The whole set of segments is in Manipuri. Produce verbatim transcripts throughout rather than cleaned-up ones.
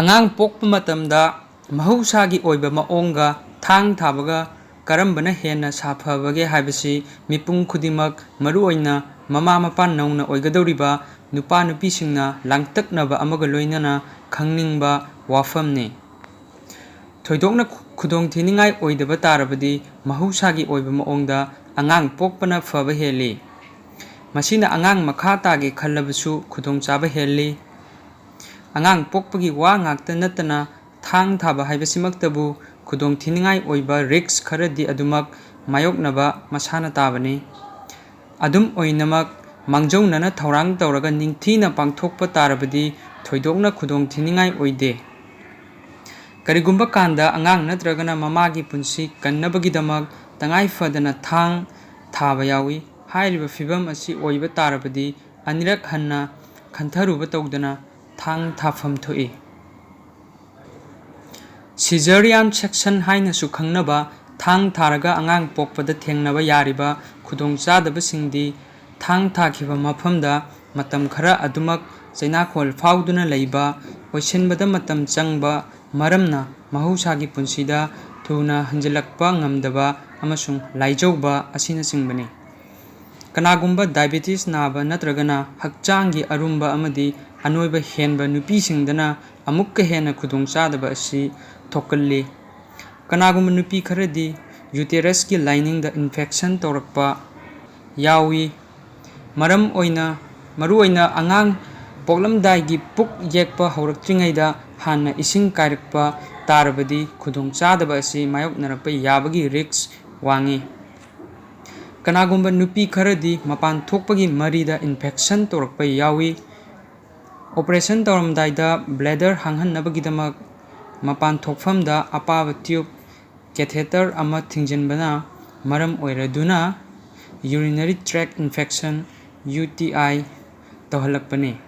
ꯑꯉꯥꯡ ꯄꯣꯛꯄ ꯃꯇꯝꯗ ꯃꯍꯧꯁꯥꯒꯤ ꯑꯣꯏꯕ ꯃꯑꯣꯡꯒ ꯊꯥꯡ ꯊꯥꯕꯒ ꯀꯔꯝꯕꯅ ꯍꯦꯟꯅ ꯁꯥꯐꯕꯒꯦ ꯍꯥꯏꯕꯁꯤ ꯃꯤꯄꯨꯝ ꯈꯨꯗꯤꯡꯃꯛ, ꯃꯔꯨꯑꯣꯏꯅ ꯃꯃꯥ ꯃꯄꯥ ꯅꯧꯅ ꯑꯣꯏꯒꯗꯧꯔꯤꯕ ꯅꯨꯄꯥ ꯅꯨꯄꯤꯁꯤꯡꯅ ꯂꯥꯡꯇꯛꯅꯕ ꯑꯃꯒ ꯂꯣꯏꯅꯅ ꯈꯪꯅꯤꯡꯕ ꯋꯥꯐꯝꯅꯤ꯫ ꯊꯣꯏꯗꯣꯛꯅ ꯈꯨ-, ꯈꯨꯗꯣꯡꯊꯤꯅꯤꯡꯉꯥꯏ ꯑꯣꯏꯗꯕ ꯇꯥꯔꯕꯗꯤ ꯃꯍꯧꯁꯥꯒꯤ ꯑꯣꯏꯕ ꯃꯑꯣꯡꯗ ꯑꯉꯥꯡ ꯄꯣꯛꯄꯅ ꯐꯕ ꯍꯦꯜꯂꯤ꯫ ꯃꯁꯤꯅ ꯑꯉꯥꯡ ꯃꯈꯥ ꯇꯥꯒꯦ ꯈꯜꯂꯕꯁꯨ ꯈꯨꯗꯣꯡꯆꯥꯕ ꯍꯦꯜꯂꯤ꯫ ꯑꯉꯥꯡ ꯄꯣꯛꯄꯒꯤ ꯋꯥ ꯉꯥꯛꯇ ꯅꯠꯇꯅ ꯊꯥꯡ ꯊꯥꯕ ꯍꯥꯏꯕꯁꯤꯃꯛꯇꯕꯨ ꯈꯨꯗꯣꯡꯊꯤꯅꯤꯡꯉꯥꯏ ꯑꯣꯏꯕ risk ꯈꯔꯗꯤ ꯑꯗꯨꯃꯛ ꯃꯥꯌꯣꯛꯅꯕ ꯃꯁꯥꯅ ꯇꯥꯕꯅꯤ꯫ ꯑꯗꯨꯝ ꯑꯣꯏꯅꯃꯛ, ꯃꯥꯡꯖꯧꯅꯅ ꯊꯧꯔꯥꯡ ꯇꯧꯔꯒ ꯅꯤꯡꯊꯤꯅ ꯄꯥꯡꯊꯣꯛꯄ ꯇꯥꯔꯕꯗꯤ ꯊꯣꯏꯗꯣꯛꯅ ꯈꯨꯗꯣꯡꯊꯤꯅꯤꯡꯉꯥꯏ ꯑꯣꯏꯗꯦ꯫ ꯀꯔꯤꯒꯨꯝꯕ ꯀꯥꯟꯗ ꯑꯉꯥꯡ ꯅꯠꯇ꯭ꯔꯒꯅ ꯃꯃꯥꯒꯤ ꯄꯨꯟꯁꯤ ꯀꯟꯅꯕꯒꯤꯗꯃꯛ ꯇꯉꯥꯏ ꯐꯗꯅ ꯊꯥꯡ ꯊꯥꯕ ꯌꯥꯎꯏ꯫ ꯍꯥꯏꯔꯤꯕ ꯐꯤꯚꯝ ꯑꯁꯤ ꯑꯣꯏꯕ ꯇꯥꯔꯕꯗꯤ ꯑꯅꯤꯔꯛ ꯍꯟꯅ ꯈꯟꯊꯔꯨꯕ ꯇꯧꯗꯅ ꯊꯥꯡ ꯊꯥꯐꯝ ꯊꯣꯛꯏ꯫ Caesarean section ꯍꯥꯏꯅꯁꯨ ꯈꯪꯅꯕ ꯊꯥꯡ ꯊꯥꯔꯒ ꯑꯉꯥꯡ ꯄꯣꯛꯄꯗ ꯊꯦꯡꯅꯕ ꯌꯥꯔꯤꯕ ꯈꯨꯗꯣꯡꯆꯥꯗꯕꯁꯤꯡꯗꯤ ꯊꯥꯡ ꯊꯥꯈꯤꯕ ꯃꯐꯝꯗ ꯃꯇꯝ ꯈꯔ ꯑꯗꯨꯃꯛ ꯆꯩꯅꯥꯈꯣꯜ ꯐꯥꯎꯗꯨꯅ ꯂꯩꯕ, ꯑꯣꯏꯁꯤꯟꯕꯗ ꯃꯇꯝ ꯆꯪꯕ, ꯃꯔꯝꯅ ꯃꯍꯧꯁꯥꯒꯤ ꯄꯨꯟꯁꯤꯗ ꯊꯨꯅ ꯍꯟꯖꯤꯜꯂꯛꯄ ꯉꯝꯗꯕ ꯑꯃꯁꯨꯡ ꯂꯥꯏꯖꯧꯕ ꯑꯁꯤꯅꯆꯤꯡꯕꯅꯤ꯫ ꯀꯅꯥꯒꯨꯝꯕ diabetes ꯅꯥꯕ ꯅꯠꯇ꯭ꯔꯒꯅ ꯍꯛꯆꯥꯡꯒꯤ ꯑꯔꯨꯝꯕ ꯑꯃꯗꯤ ꯑꯅꯣꯏꯕ ꯍꯦꯟꯕ ꯅꯨꯄꯤꯁꯤꯡꯗꯅ ꯑꯃꯨꯛꯀ ꯍꯦꯟꯅ ꯈꯨꯗꯣꯡꯆꯥꯗꯕ ꯑꯁꯤ ꯊꯣꯛꯀꯜꯂꯤ꯫ ꯀꯅꯥꯒꯨꯝꯕ ꯅꯨꯄꯤ ꯈꯔꯗꯤ uterus ꯀꯤ lining ꯗ infection ꯇꯧꯔꯛꯄ ꯌꯥꯎꯏ꯫ ꯃꯔꯝ ꯑꯣꯏꯅ, ꯃꯔꯨꯑꯣꯏꯅ ꯑꯉꯥꯡ ꯄꯣꯛꯂꯝꯗꯥꯏꯒꯤ ꯄꯨꯛ ꯌꯦꯛꯄ ꯍꯧꯔꯛꯇ꯭ꯔꯤꯉꯩꯗ ꯍꯥꯟꯅ ꯏꯁꯤꯡ ꯀꯥꯏꯔꯛꯄ ꯇꯥꯔꯕꯗꯤ ꯈꯨꯗꯣꯡꯆꯥꯗꯕ ꯑꯁꯤ ꯃꯥꯌꯣꯛꯅꯔꯛꯄ ꯌꯥꯕꯒꯤ risk ꯋꯥꯡꯏ꯫ ꯀꯅꯥꯒꯨꯝꯕ ꯅꯨꯄꯤ ꯈꯔꯗꯤ ꯃꯄꯥꯟ ꯊꯣꯛꯄꯒꯤ ꯃꯔꯤꯗ infection ꯇꯧꯔꯛꯄ ꯌꯥꯎꯏ꯫ Operation ꯇꯧꯔꯝꯗꯥꯏꯗ bladder ꯍꯥꯡꯍꯟꯅꯕꯒꯤꯗꯃꯛ ꯃꯄꯥꯟ ꯊꯣꯛꯐꯝꯗ ꯑꯄꯥꯕ tube, catheter ꯑꯃ ꯊꯤꯡꯖꯤꯟꯕꯅ ꯃꯔꯝ ꯑꯣꯏꯔꯗꯨꯅ urinary tract infection, U T I, ꯇꯧꯍꯜꯂꯛꯄꯅꯤ꯫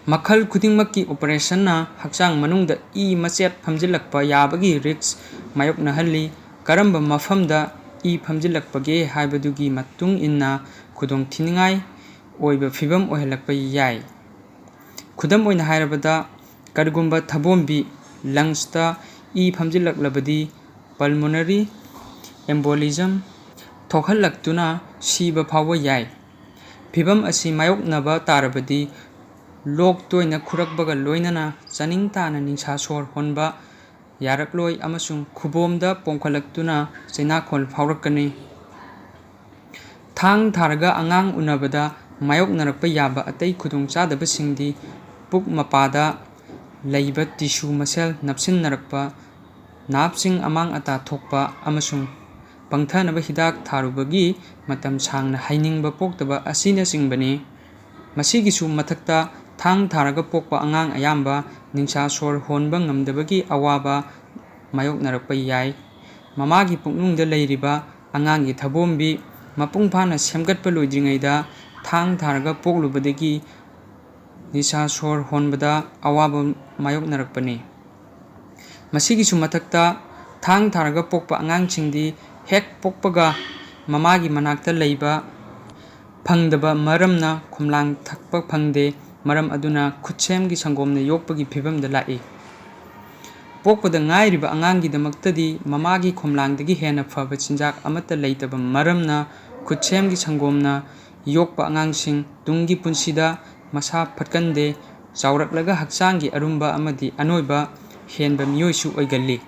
ꯃꯈꯜ ꯈꯨꯗꯤꯡꯃꯛꯀꯤ operation ꯅ ꯍꯛꯆꯥꯡ ꯃꯅꯨꯡꯗ ꯏ ꯃꯆꯦꯠ ꯐꯝꯖꯤꯜꯂꯛꯄ ꯌꯥꯕꯒꯤ risk ꯃꯥꯌꯣꯛꯅꯍꯜꯂꯤ꯫ ꯀꯔꯝꯕ ꯃꯐꯝꯗ ꯏ ꯐꯝꯖꯤꯜꯂꯛꯄꯒꯦ ꯍꯥꯏꯕꯗꯨꯒꯤ ꯃꯇꯨꯡ ꯏꯟꯅ ꯈꯨꯗꯣꯡꯊꯤꯅꯤꯡꯉꯥꯏ ꯑꯣꯏꯕ ꯐꯤꯚꯝ ꯑꯣꯏꯍꯜꯂꯛꯄ ꯌꯥꯏ꯫ ꯈꯨꯗꯝ ꯑꯣꯏꯅ ꯍꯥꯏꯔꯕꯗ, ꯀꯔꯤꯒꯨꯝꯕ ꯊꯕꯣꯝꯕꯤ, lungs ꯇ ꯏ ꯐꯝꯖꯤꯜꯂꯛꯂꯕꯗꯤ, pulmonary embolism ꯊꯣꯛꯍꯜꯂꯛꯇꯨꯅ ꯁꯤꯕ ꯐꯥꯎꯕ ꯌꯥꯏ꯫ ꯐꯤꯚꯝ ꯑꯁꯤ ꯃꯥꯌꯣꯛꯅꯕ ꯇꯥꯔꯕꯗꯤ, ꯂꯣꯛ ꯇꯣꯏꯅ ꯈꯨꯔꯛꯄꯒ ꯂꯣꯏꯅꯅ ꯆꯥꯅꯤꯡ ꯇꯥꯅ ꯅꯤꯡꯁꯥ ꯁꯣꯔ ꯍꯣꯟꯕ ꯌꯥꯔꯛꯂꯣꯏ ꯑꯃꯁꯨꯡ ꯈꯨꯕꯣꯝꯗ ꯄꯣꯝꯈꯠꯂꯛꯇꯨꯅ ꯆꯩꯅꯥꯈꯣꯜ ꯐꯥꯎꯔꯛꯀꯅꯤ꯫ ꯊꯥꯡ ꯊꯥꯔꯒ ꯑꯉꯥꯡ ꯎꯅꯕꯗ ꯃꯥꯌꯣꯛꯅꯔꯛꯄ ꯌꯥꯕ ꯑꯇꯩ ꯈꯨꯗꯣꯡꯆꯥꯗꯕꯁꯤꯡꯗꯤ ꯄꯨꯛ ꯃꯄꯥꯗ ꯂꯩꯕ tissue muscle ꯅꯞꯁꯤꯟꯅꯔꯛꯄ, nerve ꯁꯤꯡ ꯑꯃꯥꯡ ꯑꯇꯥ ꯊꯣꯛꯄ ꯑꯃꯁꯨꯡ ꯄꯪꯊꯅꯕ ꯍꯤꯗꯥꯛ ꯊꯥꯔꯨꯕꯒꯤ ꯃꯇꯝ ꯁꯥꯡꯅ ꯍꯩꯅꯤꯡꯕ ꯄꯣꯛꯇꯕ ꯑꯁꯤꯅꯆꯤꯡꯕꯅꯤ꯫ ꯃꯁꯤꯒꯤꯁꯨ ꯃꯊꯛꯇ, ꯊꯥꯡ ꯊꯥꯔꯒ ꯄꯣꯛꯄ ꯑꯉꯥꯡ ꯑꯌꯥꯝꯕ ꯅꯤꯡꯁꯥ ꯁꯣꯔ ꯍꯣꯟꯕ ꯉꯝꯗꯕꯒꯤ ꯑꯋꯥꯕ ꯃꯥꯌꯣꯛꯅꯔꯛꯄ ꯌꯥꯏ꯫ ꯃꯃꯥꯒꯤ ꯄꯨꯛꯅꯨꯡꯗ ꯂꯩꯔꯤꯕ ꯑꯉꯥꯡꯒꯤ ꯊꯕꯣꯝꯕꯤ ꯃꯄꯨꯡ ꯐꯥꯅ ꯁꯦꯝꯒꯠꯄ ꯂꯣꯏꯗ꯭ꯔꯤꯉꯩꯗ ꯊꯥꯡ ꯊꯥꯔꯒ ꯄꯣꯛꯂꯨꯕꯗꯒꯤ ꯅꯤꯁꯥ ꯁꯣꯔ ꯍꯣꯟꯕꯗ ꯑꯋꯥꯕ ꯃꯥꯌꯣꯛꯅꯔꯛꯄꯅꯤ꯫ ꯃꯁꯤꯒꯤꯁꯨ ꯃꯊꯛꯇ, ꯊꯥꯡ ꯊꯥꯔꯒ ꯄꯣꯛꯄ ꯑꯉꯥꯡꯁꯤꯡꯗꯤ ꯍꯦꯛ ꯄꯣꯛꯄꯒ ꯃꯃꯥꯒꯤ ꯃꯅꯥꯛꯇ ꯂꯩꯕ ꯐꯪꯗꯕ ꯃꯔꯝꯅ ꯈꯣꯝꯂꯥꯡ ꯊꯛꯄ ꯐꯪꯗꯦ꯫ ꯃꯔꯝ ꯑꯗꯨꯅ ꯈꯨꯠꯁꯦꯝꯒꯤ ꯁꯪꯒꯣꯝꯅ ꯌꯣꯛꯄꯒꯤ ꯐꯤꯕꯝꯗ ꯂꯥꯛꯏ꯫ ꯄꯣꯛꯄꯗ ꯉꯥꯏꯔꯤꯕ ꯑꯉꯥꯡꯒꯤꯗꯃꯛꯇꯗꯤ ꯃꯃꯥꯒꯤ ꯈꯣꯝꯂꯥꯡꯗꯒꯤ ꯍꯦꯟꯅ ꯐꯕ ꯆꯤꯟꯖꯥꯛ ꯑꯃꯠꯇ ꯂꯩꯇꯕ ꯃꯔꯝꯅ ꯈꯨꯠꯁꯦꯝꯒꯤ ꯁꯪꯒꯣꯝꯅ ꯌꯣꯛꯄ ꯑꯉꯥꯡꯁꯤꯡ ꯇꯨꯡꯒꯤ ꯄꯨꯟꯁꯤꯗ ꯃꯁꯥ ꯐꯠꯀꯟꯗꯦ, ꯆꯥꯎꯔꯛꯂꯒ ꯍꯛꯆꯥꯡꯒꯤ ꯑꯔꯨꯝꯕ ꯑꯃꯗꯤ ꯑꯅꯣꯏꯕ ꯍꯦꯟꯕ ꯃꯤꯑꯣꯏꯁꯨ ꯑꯣꯏꯒꯜꯂꯤ꯫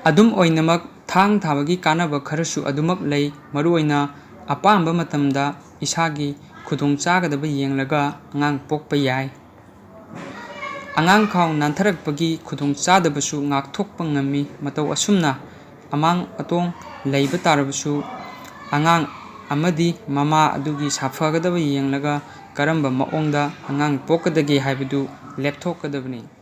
ꯑꯗꯨꯝ ꯑꯣꯏꯅꯃꯛ, ꯊꯥꯡ ꯊꯥꯕꯒꯤ ꯀꯥꯟꯅꯕ ꯈꯔꯁꯨ ꯑꯗꯨꯃꯛ ꯂꯩ, ꯃꯔꯨꯑꯣꯏꯅ ꯑꯄꯥꯝꯕ ꯃꯇꯝꯗ ꯏꯁꯥꯒꯤ ꯈꯨꯗꯣꯡꯆꯥꯒꯗꯕ ꯌꯦꯡꯂꯒ ꯑꯉꯥꯡ ꯄꯣꯛꯄ ꯌꯥꯏ꯫ ꯑꯉꯥꯡ ꯈꯥꯎ ꯅꯥꯟꯊꯔꯛꯄꯒꯤ ꯈꯨꯗꯣꯡꯆꯥꯗꯕꯁꯨ ꯉꯥꯛꯊꯣꯛꯄ ꯉꯝꯃꯤ꯫ ꯃꯇꯧ ꯑꯁꯨꯝꯅ ꯑꯃꯥꯡ ꯑꯇꯣꯡ ꯂꯩꯕ ꯇꯥꯔꯕꯁꯨ, ꯑꯉꯥꯡ ꯑꯃꯗꯤ ꯃꯃꯥ ꯑꯗꯨꯒꯤ ꯁꯥꯐꯒꯗꯕ ꯌꯦꯡꯂꯒ ꯀꯔꯝꯕ ꯃꯑꯣꯡꯗ ꯑꯉꯥꯡ ꯄꯣꯛꯀꯗꯒꯦ ꯍꯥꯏꯕꯗꯨ ꯂꯦꯞꯊꯣꯛꯀꯗꯕꯅꯤ꯫